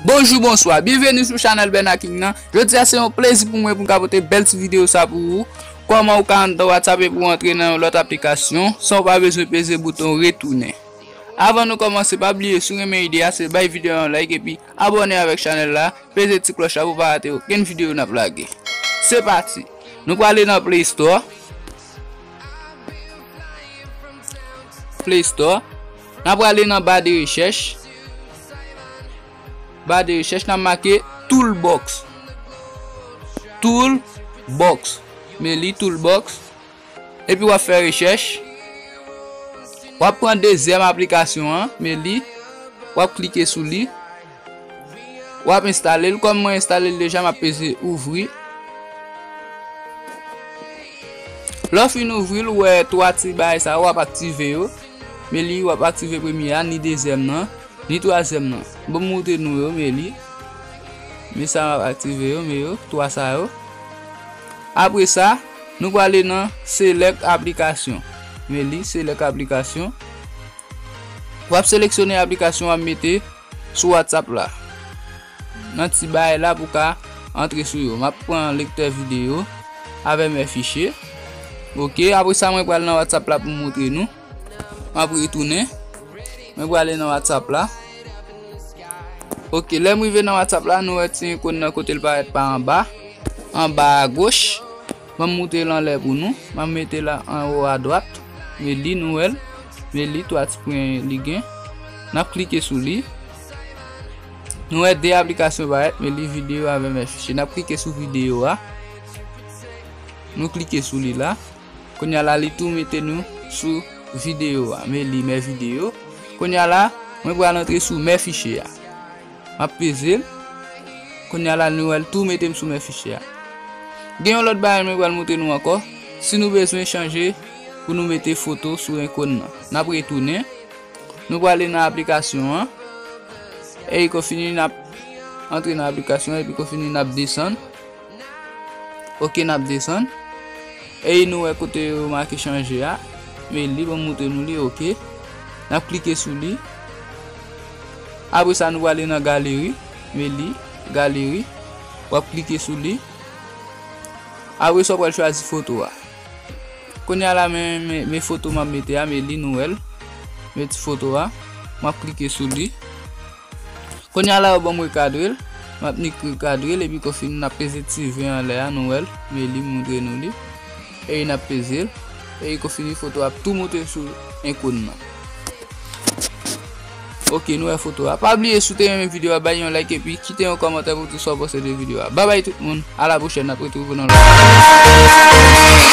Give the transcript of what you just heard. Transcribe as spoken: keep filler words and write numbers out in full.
Bonjou, bonswa, byenveni sou chanèl Bernard King nan. Jodi a se yon plezi pou mwen pou m ka pote bèl ti videyo sa pou ou. Kòman ou ka anndan WhatsApp epi w antre nan yon lòt aplikasyon san w pa bezwen peze bouton retounen. Avan nou kòmanse, pa bliye si w renmen ide a, se bay videyo a yon like epi abòne avèk chanèl la, peze ti klòch la pou w pa rate okenn videyo n ap lage. Se pati! Nou prale nan Play Store. Play Store. N a prale nan ba de rechèch. Ba de rechèch, n a make Toolbox. Toolbox. Men li Toolbox. Epi w ap fè rechèch. W ap pran dezyèm aplikasyon an, men li. W ap klike sou li. W ap enstale l. Kòm mwen enstale l deja, m ap peze ouvri. Lè w fin ouvri l, ou wè twa ti bagay sa yo, w ap aktive yo. Men li, w ap aktive premye a, ni dezyèm nan, ni twazyèm nan. Bon, m moutre nou yo, men li. Men sa m ap aktive yo, men yo, twa sa yo. Apre sa, nou prale nan Select Application. Men li, Select Application. W ap seleksyone aplikasyon w ap mete sou WhatsApp la. Nan ti bagay la pou w ka antre sou yo. M ap pran lektè videyo avè mè fichye. Ok, apre sa mwen pral nan WhatsApp la pou m moutre nou. M ap retounen. Mwen prale nan WhatsApp la. Ok, lè m rive nan WhatsApp la, nou wè ti ikòn nan kote l parèt pa anba. Anba agoch. Ban m moute l anlè pou nou. M ap mete l anwo adwat. Men li, nou wè l. Men li, twa ti pwen li gen. N ap klike sou li. Nou wè de aplikasyon parèt, men li videyo avè mè fichye. N ap klike sou videyo a. Nou klike sou li la. Kounye a la, li tou mete nou sou videyo a. Men li, mè videyo. Kounye a la, mwen pral antre sou mè fichye a. M ap peze l. Kounye a la, nou wè l tou mete m sou mè fichye a. Gen yon lòt bagay mwen pral montre nou ankò. Si nou bezwen chanje pou nou mete foto sou ikòn nan, n ap retounen. Nou prale nan aplikasyon an. E kon fini, n ap antre nan aplikasyon an, epi kon fini, n ap desann. Ok, n ap desann. E nou wè kote yo make chanje a. Men li, ban m montre nou li, ok. N ap klike sou li. Apre sa, nou prale nan galeri. Men li, galeri. W ap klike sou li. Apre sa, w pral chwazi foto a. Kounye a la, men, men, men foto m ap mete a, men li, nou wè l. Men ti foto a. M ap klike sou li. Kounye a la, yo ban m rekadre l. M ap nik rekadre l, epi kon fini, n ap peze ti V anlè a, nou wè l. Men li, m montre nou li. E n ap peze l. E kon fini, foto a ap tou monte sou ikòn nan. Ok, nou wè foto a. Pa bliye, si w te renmen videyo a, bay yon like epi kite yon kòmantè pou di sa w panse de videyo a. Babay tout moun, a la pwochèn, n ap retwouve nan lòt.